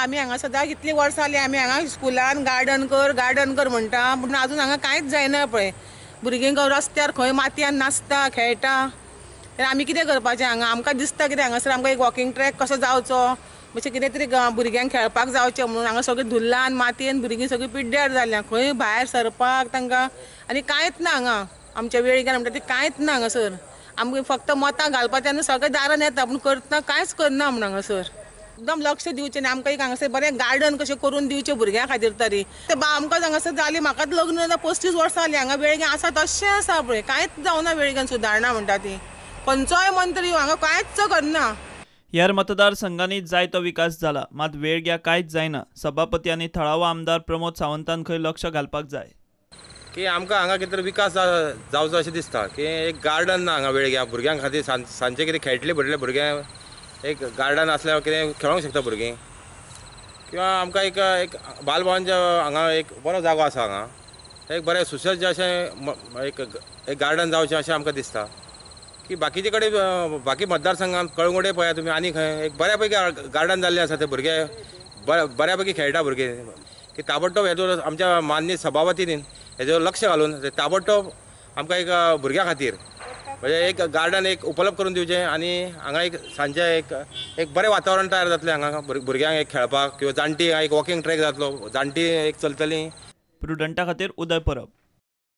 आमी हांगा सदां कितलीं वर्सां जालीं आमी हांगा स्कुलान गार्डन कर गार्डन कर म्हणटा, पूण आजून हांगा कांयच जायना. पळय भुरगीं रस्त्यार खंय मातयेन नाचता खेळटा, तर आमी कितें करपाचें हांगा? आमकां दिसता कितें हांगासर आमकां एक वॉकिंग ट्रॅक कसो जावचो, मातशें कितें तरी भुरग्यांक खेळपाक जावचें म्हणून. हांगा सगळें धुल्लान मातयेन भुरगीं सगळीं पिड्ड्यार जाल्या, खंय भायर सरपाक तांकां आनी कांयच ना हांगा. आमच्या वेळग्यान म्हणटा तें कांयच ना हांगासर. आमकां फक्त मतां घालपाचें आनी सगळें दारान येता, पूण करतना कांयच करना म्हूण हांगासर. एकदम लक्ष दिवचें न्ही आमकां. एक हांगासर बरें गार्डन कशें करून दिवचें भुरग्यां खातीर तरी. ते आमकां हांगासर जाली, म्हाकाच लग्न 35 वर्सां जालीं, हांगा वेळग्यां आसा तशें आसा पळय, कांयच जावना वेळग्यान सुदारणा म्हणटा ती. खंयचोय मंत्री हांगा कांयच करना. हेर मतदारसंघांनी जायतो विकास जाला, मात वेळग्या कांयच जायना. सभापती आनी थळावो आमदार प्रमोद सावंतान खंय लक्ष घालपाक जाय की आमकां हांगा कितें तरी विकास जावचो अशें दिसता. की एक गार्डन ना हांगा वेळग्या भुरग्यां खातीर, सांजचें कितें खेळटलें भुरगें भुरगें एक गार्डन आसल्यार कितें खेळोंक शकता भुरगीं. किंवा आमकां एक एक बालभवनच्या हांगा एक बरो जागो आसा, हांगा एक बरें सुसज्ज अशें एक एक गार्डन जावचें अशें आमकां दिसता. की बाकीचे कडेन बाकी मतदारसंघात कळंगुटे पळया तुमी, आनी खंय एक बऱ्या पैकी गार्डन जाल्लें आसा, ते भुरगे बऱ्या पैकी खेळटा भुरगे. की ताबडतोब हेजो आमच्या माननीय सभापतीन हेजो लक्ष घालून ताबडतोब आमकां एक भुरग्यां खातीर म्हणजे एक गार्डन एक उपलब्ध करून दिवचें आनी हांगा एक सांजचें एक एक बरें वातावरण तयार जातलें हांगा भुरग्यांक एक खेळपाक, किंवा जाणटी एक वॉकिंग ट्रॅक जातलो, जाणटी एक चलतलीं. प्रुडंटा खातीर उदय परब.